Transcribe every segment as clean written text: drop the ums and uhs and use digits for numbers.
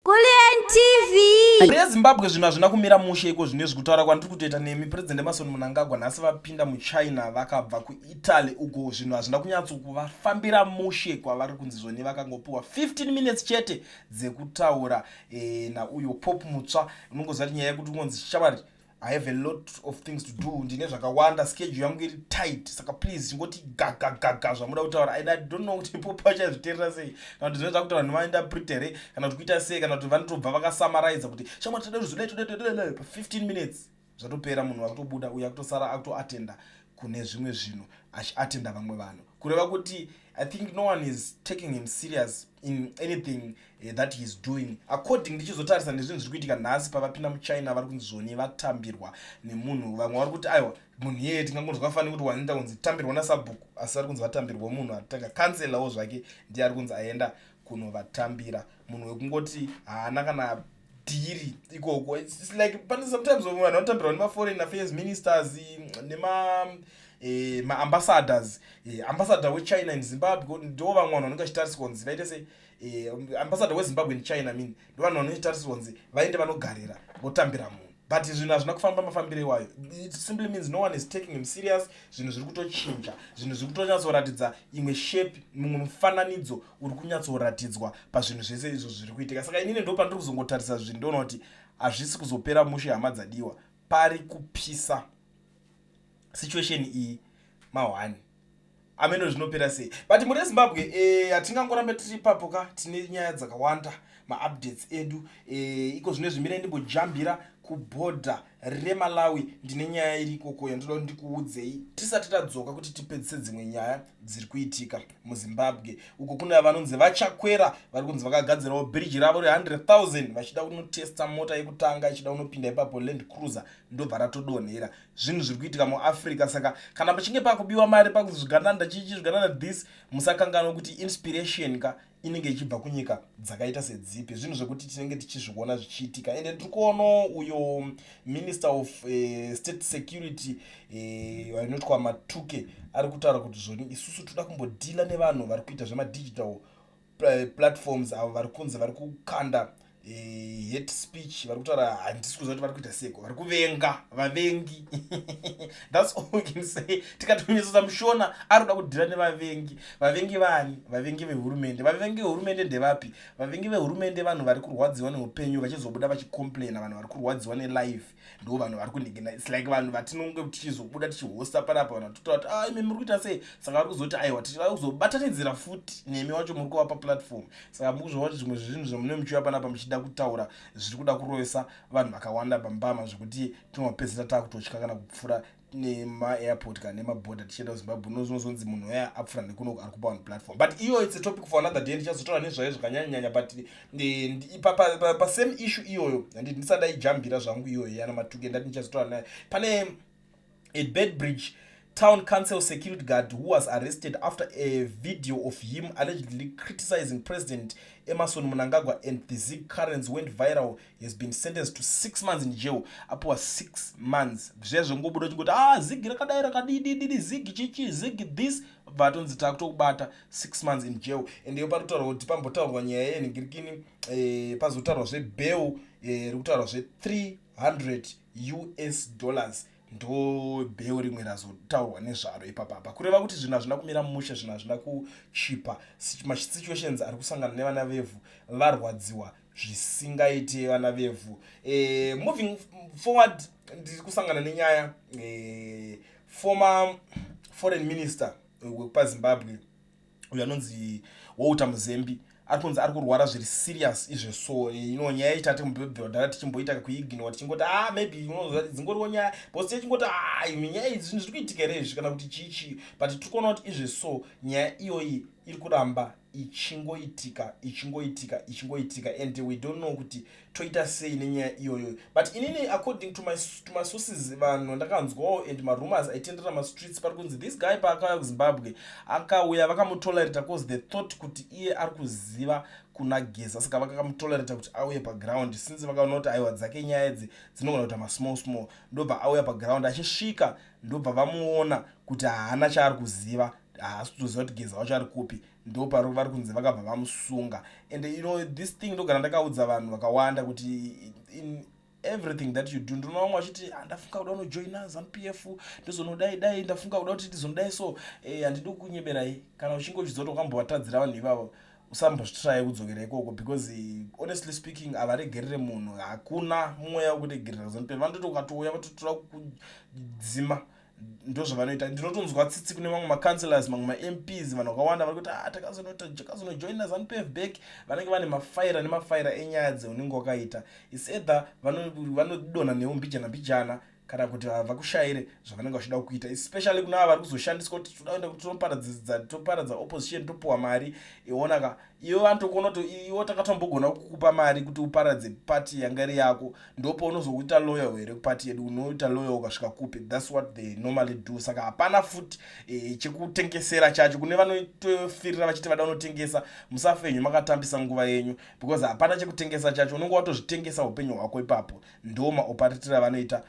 Kulliant TV. Rezimbabwe zvinhu hazvina kumira mushe iko zvine kutaura kwandiri kutoita nemi. President Emmerson Mnangagwa nhasi vapinda muChina vakabva kuItaly, uko zvinhu hazvina kunyatsokuvafambira mushe, kwavari kunzi zvoni vakangopiwa 15 minutes chete dzekutaura nauyo Pope mutsva. Unongoziva kuti nyaya yekuti ungonzi, "Shamwari, I have a lot of things to do, ndine zvakawanda, schedule yangu iri tight, saka please chingoti gagagaga zvamuda kutaura." And I don't know kuti Pope vachazviteerera sei, kana kuti zvinenge zvakutaura nemainterpreter here, kana kuti kuita sei, kana kuti vanotobva vakasummariza kuti, "Shamwari, toda kuzodai, toda pa15 minutes." Zvatopera, munhu akutobuda uyo akutosara akutoatenda kune zvimwe zvinhu, achiatenda vamwe vanhu. Kureva kuti I think no one is taking him serious in anything that he is doing, according ndichizotarisa nezvinhu zviri kuitika nhasi. Pavapinda muChina, vari kunzi zvoni vatambirwa nemunhu. Vamwe vari kuti, "Aiwa, munhu iyeye tingangonzwa fani kuti wanoenda kunzi tambirwa nasabhuku," asi vari kunzi vatambirwa munhu atanga kanselawo zvake, ndiye ari kunzi aenda kunovatambira, munhu wekungoti haana kana dhiri ikoko. It's like pane sometimes vanhu vanotambirwa nemaforeign affairs ministers, nema maambassadors, ambassador weChina in Zimbabwe. Ndo vamwe vanhu vanenge vachitariswa kunzi vaite sei, ambassador weZimbabwe in China, mean, ndo vanhu vanenge vachitariswa kunzi vaende vanogarira votambira munhu. But zvinhu hazvina kufamba mafambiro iwayo. It simply means no one is taking him serious. Zvinhu zviri kutochinja, zvinhu zviri kutonyatsoratidza imwe shape, mumwe mufananidzo uri kunyatsoratidzwa pazvinhu zvese izvo zviri kuitika. Saka inini ndo pandiri kuzongotarisa zvinhu, ndoona kuti hazvisi kuzopera mushe, hama dzadiwa. Pari kupisa situation iyi ma1 ameno zvinopera sei. But muri Zimbabwe, hatingangorambe tiri ipapo ka, tine nyaya dzakawanda, maupdates edu. Iko zvino zvimire ndimbojambira kubhodha reMalawi, ndine nyaya iri ikoko yandoda kuti ndikuudzei tisati tadzoka kuti tipedzise dzimwe nyaya dziri kuitika muZimbabwe. Uko kune vanonzi vaChakwera, vari kunzi vakagadzirawo bhiriji ravo re100 000, vachida kunotesta mota yekutanga ichida kunopinda ipapo, Land Cruiser, ndobva ratodonhera. Zvinhu zviri kuitika muAfrica. Saka kana pachinge pakubiwa mari, pakuzvigananda chichi, zvigananda this, musakanganwa kuti inspiration ka inenge ichibva kunyika dzakaita sedzipi. Zvinhu zvekuti tinenge tichizviona zvichiitika. Ende ndiri kuonawo uyo Minister of State Security vanotwa Matuke ari kutaura kuti zvoni isusu toda kumbodhila nevanhu vari kuita zvemadigital platforms, avo vari kunzi vari kukanda hate speech, vari kutaura, handisi kuziva kuti vari kuita seko, vari kuvenga, vavengi. That's all we can say. Tikatonyesesa muShona, ari kuda kudhira nevavengi. Vavengi vani? Vavengi vehurumende. Vavengi vehurumende ndevapi? Vavengi vehurumende vanhu vari kurwadziwa neupenyu, vachizobuda vachicomplaina. Vanhu vari kurwadziwa nelife ndo vanhu vari kunhingina. It's like vanhu vatinonge tichizobuda tichihosta panapa, vanhu vatotaura kuti, "Ah, imi muri kuita sei?" Saka vari kuzoti, "Aiwa, tichida kuzobatanidzira futi nemi wacho muri kuvapa platform." Saka mukuzviona kuti zvimwe zvezvinhu zvamune muchiuya panapa muchida kutaura zviri kuda kurovesa vanhu vakawanda pambama, zvekuti tinopedzisira taakutotya kana kupfuura nemaairport kana nemabhodha tichienda kuZimbabwe. Unozonzi munhu uya apfuura nekuno ari kupa vanhu platform. But iyo it's a topic for another day, ndichazotaura nezvayo zvakanyanyanyanya. But pasame issue iyoyo, handiti ndisadaijambira zvangu iyoyo yana Matuke, ndati ndichazotaura nayo. Pane a Beitbridge Town Council security guard who was arrested after a video of him allegedly criticizing President Emmerson Mnangagwa and the ZiG currency went viral has been sentenced to 6 months in jail. Apiwa 6 months. Zviya zvengobuda chingoti, "Ah, ZiG rakadai, rakadidididi, ZiG chichi, ZiG this," vatonzi, "Takutokubata, 6 months in jail." And iyo pari kutaurwa kuti pambotaurwa nyaya yenhingirikini, pazotaurwa zvebail, riri kutaurwa zve300 US dollars, ndo bail rimwe razotaurwa nezvaro ipapapa. Kureva kuti zvinhu hazvina kumira mushe, zvinhu hazvina kuchipa. Masituations ari kusangana nevana vevhu, varwadziwa zvisingaite vana vevhu. Moving forward, ndiri kusangana nenyaya, former foreign minister wekupaZimbabwe uyo anonzi Walter Muzembi ari kunzi ari kurwara zviri serious izveso. Ino nyaya itati mubhebhedhara tichimboita kuignora, tichingoti, "Ah, maybe unoziva dzingoriwo nyaya," because tichingoti, "Ah, imi nyaya idzi, zvinhu zviri kuitika here izvi, kana kuti chichi?" But tiri kuona kuti izveso nyaya iyoyi iri kuramba ichingoitika, ichingoitika, ichingoitika, and we don't know kuti toita sei nenyaya iyoyo. But inini, according to my sources, vanhu ndakanzwawo and marumors aitenderera mastreets, pari kunzi this guy paakauya kuZimbabwe, akauya vakamutolerata 'cause they thought kuti iye ari kuziva kuna Geza. Saka vakamutolerata kuti auye paground, since vakaona kuti, aiwa, dzake nyaya idzi dzinogona kuita masmall small. Ndobva auya paground, achisvika ndobva vamuona kuti haana chaari kuziva, haasi kutoziva kuti Geza wacho ari kupi. Ndo vari kunzi vakabva vamusunga. And you know this thing, ndogara ndakaudza vanhu vakawanda kuti in everything that you do, ndinoona vamwe vachiti, "Ah, ndafunga kuda kunojoina ZANU PF, ndozonodai dai, ndafunga kuda kuti ndizonodai." So handidi kunyeberai, kana uchinge uchiziva kuti wakambovatadzira vanhu ivavo, usambozvitry kudzokera ikoko, because honestly speaking, havaregerere munhu. Hakuna mweya wekuregerera ZANU PF. Vanototi ukatouya vatotora kudzima, ndo zvavanoita. Ndinotonzwa tsitsi kune mamwe macouncillors, mamwe maMPs, vanhu vakawanda vari kuti, "Ah, takazinojoina ZANU PF back." Vanenge vane mafaira nemafaira enyaya dzeunenge wakaita. Its either vanodonha newo mbijana mbijana, kana kuti vakushayire zvavanenge vachida kuita, especially kuna ava vari kuzoshandiswa kuti toda kuenda toparadza opposition, topiwa mari. Ionaka, iwe vanotokona kuti iwe takatombogona kukupa mari kuti uparadze pati yanga iri yako, ndopaunozokuita loyal here kupati yedu? Unoita loyal ukasvika kupi? That's what they normally do. Saka hapana futi chekutengesera chacho kune vanotofirira vachiti vada unotengesa. Musafenyu makatambisa nguva yenyu, because hapana chekutengesa chacho. Unonge watozvitengesa upenyu hwako ipapo. Ndo maoperatiro avanoita.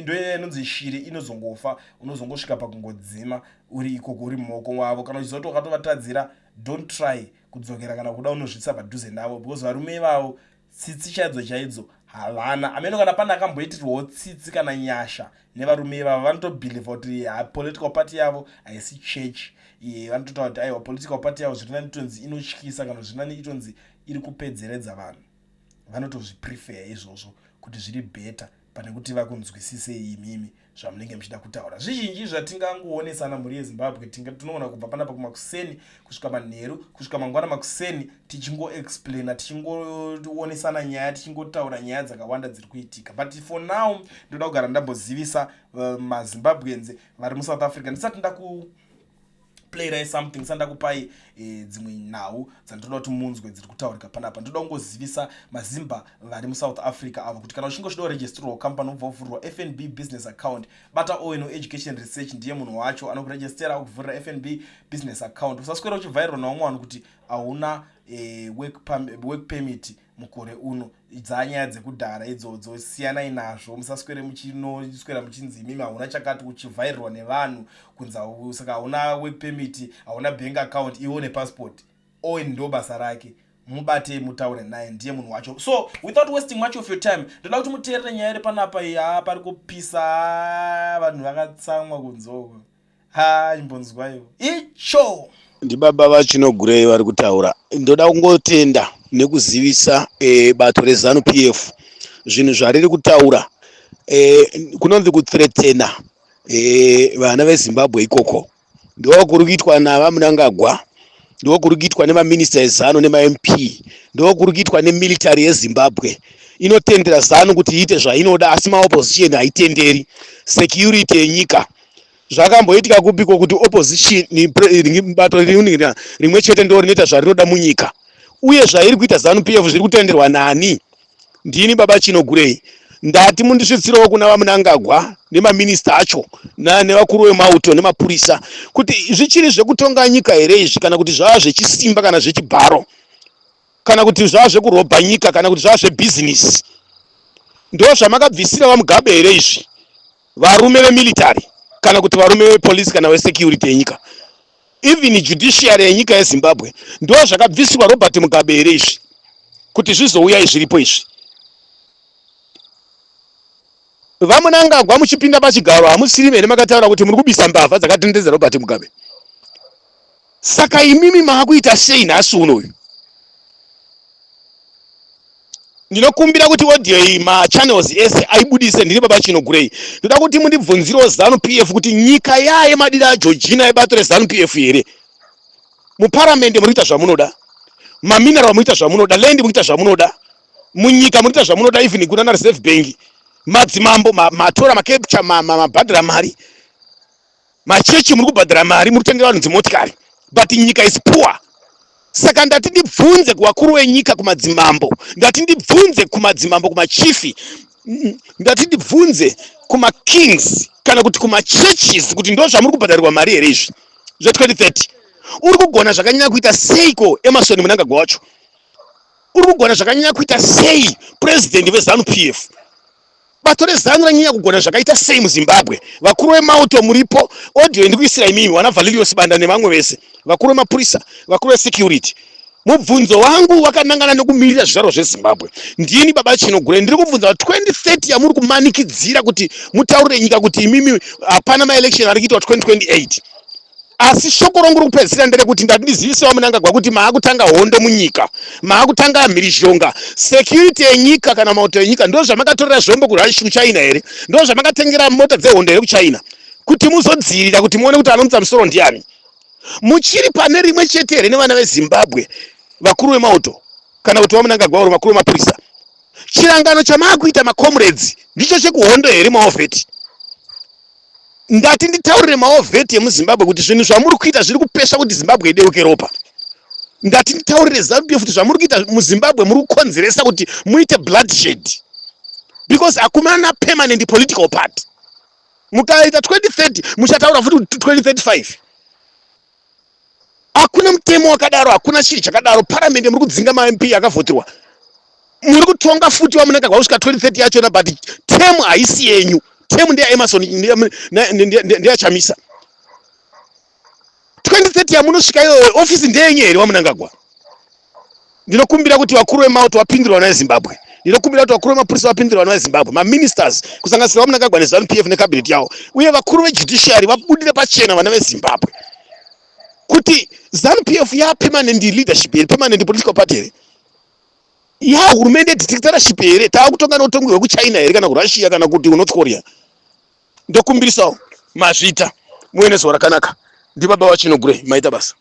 Ndo inonzi shiri inozongofa, unozongosvika pakungodzima uri ikoko, uri mumaoko mavo. Kana uchiziva kuti wakatovatadzira, don't try kudzokera kana kuda unozvitsa padhuze navo, because varume ivavo tsitsi chaidzo chaidzo havana. Ameno kana pane akamboitirwawo tsitsi kana nyasha nevarume ivavo. Vanotobhilivha kuti political party yavo haisi church. Vanototaura kuti aiwa, political party yavo zviri nani itonzi inotyisa, kana zviri nani itonzi iri kupedzeredza vanhu. Vanotozviprefer izvozvo kuti zviri better pane kuti vakunzwisisei imimi zvamunenge muchida kutaura. Zvizhinji zvatingangoonesana, mhuri yeZimbabwe, tinoona kubva panapa kumakuseni kusvika manheru, kusvika mangwana makuseni, tichingoexplaina, tichingoonesana nyaya, tichingotaura nyaya dzakawanda dziri kuitika. But for now ndoda kugara ndambozivisa maZimbabweans vari muSouth Africa ndisati ndaku playrai something, ndisati ndakupai dzimwe nhau dzandinoda kuti munzwe dziri kutaurika panapa. Ndoda kungozivisa maZimba vari muSouth Africa avo kuti kana uchinge uchida kuregisterwa company, ubva kuvhurirwa FNB business account, bata Owen Education Research. Ndiye munhu wacho anokurejistera, kuvhurira FNB business account. Usaswera uchivhairwa naumwe vanhu kuti hauna work permit mukore uno. Dzanyaya dzekudhara idzodzo, siyanai nazvo. Musaswere muchinoswera muchinzi imimi hauna chakati, uchivhairirwa nevanhu kunzi saka hauna work permit, hauna bank account, iwe une passport. Owen ndo basa rake, mubate, mutaure naye, ndiye munhu wacho. So without wasting much of your time, ndoda kuti muteerere nyaya iri panapa iyi. Ha, pari kupisa, vanhu vakatsamwa kunzoko. Ha, imbonzwaiwo icho. Ndibaba vaChinogurei vari kutaura. Ndoda kungotenda nekuzivisa bato reZANU PF zvinhu zvariri kutaura, kunonzi kuthreatena vana veZimbabwe ikoko. Ndo kuri kuitwa navaMnangagwa, ndo kuri kuitwa nemaminista eZANU nemaMP, ndo kuri kuitwa nemilitary yeZimbabwe. Inotendera ZANU kuti iite zvainoda, asi maopposition haitenderi. Security yenyika, zvakamboitika kupiko kuti opposition, bato rimwe chete ndo rinoita zvarinoda munyika? Uye zvairi kuita ZANU PF zviri kutenderwa nani? Ndini baba Chinogurei. Ndati mundisvitsirewo kuna vaMnangagwa nemaminista acho nevakuru vemauto nemapurisa kuti zvichiri zvekutonga nyika here izvi, kana kuti zvava zvechisimba, kana zvechibharo, kana kuti zvava zvekurobha nyika, kana kuti zvava zvebhizinisi? Ndo zvamakabvisira vaMugabe here izvi, varume vemilitary, kana kuti varume vepolisi, kana vesecurity yenyika, even judiciary yenyika yeZimbabwe? Ndo zvakabvisirwa Robert Mugabe here izvi, kuti zvizouya zviripo izvi? VaMnangagwa, muchipinda pachigaro, hamusiri here makataura kuti muri kubisa mbavha dzakatenderedza Robert Mugabe? Saka imimi maakuita sei nhasi unoyu? Ndinokumbira kuti audio iyi machannels ese aibudise. Ndiri baba Chinogurei. Ndoda kuti mundibvunzirewo ZANU PF kuti nyika yaye madira aGeorgina yebato reZANU PF here? Muparamende muri kuita zvamunoda, mamineral muri kuita zvamunoda, land muri kuita zvamunoda, munyika muri kuita zvamunoda, even kuna naReserve Bank. Madzimambo matora, macapture, mabhadhara mari, machechi muri kubhadhara mari, muri kutengera vanhu dzimotikari, but nyika is poor. Saka ndati ndibvunze kuvakuru venyika, kumadzimambo, ndati ndibvunze kumadzimambo, kumachifi, ndati ndibvunze kumakings, kana kuti kumachurches kuti ndo zvamuri kubhadharirwa mari here izvi zve2030? Uri kugona zvakanyanya kuita seiko, Emmerson Mnangagwa wacho? Uri kugona zvakanyanya kuita sei, purezidendi veZANU PF? Bato reZANU ranyanya kugona zvakaita sei muZimbabwe? Vakuru vemauto muripo, audio ndikuisira imimi, wana Valerius Banda nevamwe vese. Vakuru vemapurisa, vakuru vesecurity, mubvunzo wangu wakanangana nekumirira zvizvarwa zveZimbabwe. Ndini Baba Chinogure, ndiri kubvunza 2030 yamuri kumanikidzira kuti mutaurire nyika kuti imimi hapana maelection ari kuitwa 2028. Asi shoko rangu rokupedzisira nderekuti ndati ndizivise VaMnangagwa kuti maakutanga hondo munyika, maakutanga mhirizhonga. Security yenyika kana mauto enyika, ndo zvamakatorera zvombo kuChina here? Ndo zvamakatengera mota dzehondo here kuChina kuti muzodzivirira, kuti muone kuti anomutsa musoro ndiani? Muchiri pane rimwe chete here nevana veZimbabwe, vakuru vemauto, kana kuti VaMnangagwa oro vakuru vemapurisa? Chirangano chamaakuita macomrades ndicho chekuhondo here, mawar vet? Ndati nditaurire mawar vet emuZimbabwe kuti zvinhu zvamuri kuita zviri kupesha kuti Zimbabwe ideuke ropa. Ndati nditaurire ZANU PF kuti zvamuri kuita muZimbabwe, muri kukonzeresa kuti muite bloodshed, because hakumana permanent political party. Mukaita 2030, muchataura futi kuti 2035. Hakuna mutemo wakadaro, hakuna chii chakadaro. Paramende muri kudzinga maMP akavhoterwa, muri kutonga futi VaMnangagwa kusvika 2030 yachona, but term haisi yenyu. Term ndeyaEmmerson, ndeyaChamisa. 2030 yamunosvika iyoyo, ofisi ndeyenyu here, VaMnangagwa? Ndinokumbira kuti vakuru vemauto vapindure vana veZimbabwe. Ndinokumbira kuti vakuru vemapurisa vapindure vana veZimbabwe, maministers, kusanganisira VaMnangagwa neZANU PF necabinet yavo, uye vakuru vejudiciary vabudire pachena vana veZimbabwe kuti ZANU PF yapermanent leadership here, permanent political party here, yahurumende dictatorship here? Taakutonga neutongi hwekuChina here, kana kuRussia, kana kuti kuNorth Korea? Ndokumbirisawo, mazvita, muve nezuva rakanaka. Ndibaba vaChinogure, maita basa.